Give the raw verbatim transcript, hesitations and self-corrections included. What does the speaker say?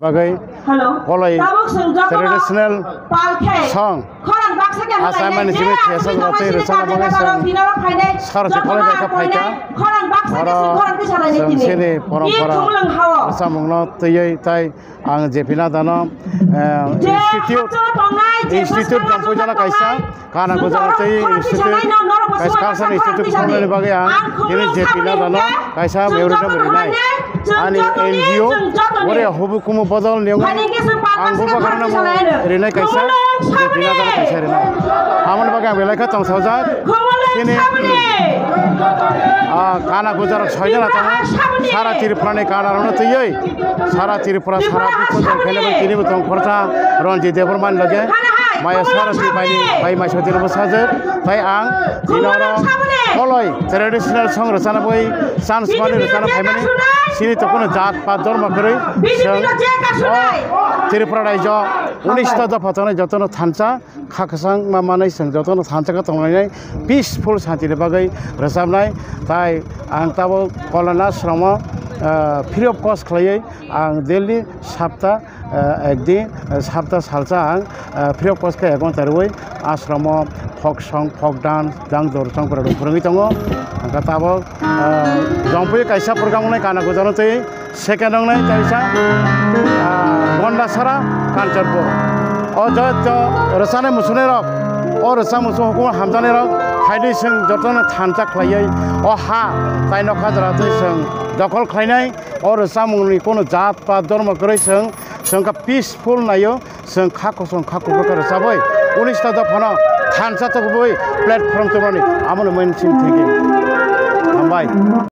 Bagwi Koloi traditional song achaimani simi thesa jora tei rwchapna bagwi chwng sarsi Koloi bai kha phaikha. Oro chwng chini porompora rwchapmungno twiwi tai ang J P Nadano, eh, institute, institute Jampujala kaisa. Kana Gujarat tei institute, kaisa cultural institute khulumnani bagwi ang tini J P Nadano kaisa memorandum rinai. Ani N G O, ore hubu kumu bodol ni ang bubagrano rinai kaisa, J P Nadano kaisa rinai. Amoni bagwi ang belai khe tongthokjak. Chini, ah, kana Gujarat soi jana tongo. Sara Tripura ni kana rokno twiwi, sara Tripura, sara biswa tong khaina bagwi tini bo tong khorsa Ranjit Debbarma ni loge. Maya Saraswati bai ni, bai mai sotino bwsajwk, tai ang tini oro Koloi traditional song rwchana bai chance mani rwchana phaimani, chini tokno jat pat dormo kwrwi chwng o Tripura raijo unis ta dopha tongnai jotono thansa kha kwchang ma manwi chwng jotono thansa khe tonglainai peaceful santini bagwi rwchapnai, tai ang tabuk Koloi ashromo, ah, free of cost khlaiwi ang daily sapta, ah, ekdin, ah, sapta salsa ang, ah, free of cost khe ek ghonta rwui ashromo folk song, folk dance, jang jor chong pura phwrwngwi tongo. Hwnkhe tabuk, ah, Jampui kaisa program wngnai kana Gujarat tei second wngnai kaisa, ah, Gondasara Kanchanpur. O joto rwchani musunairok, o rwchak musu hukumu hamjaknairok phaidi chwng jotono thansa khlaiwi o ha tai nokha jora tei chwng dokhol khlainai. O rwchapmungni kono jat pa dormo kwrwi chwng, chwng kha peaceful naio, chwng kha kosong kha kubui khe rwchabwi unis ta dophano thansa tongwi platform tubunani amoni mensing thinking. Hambai.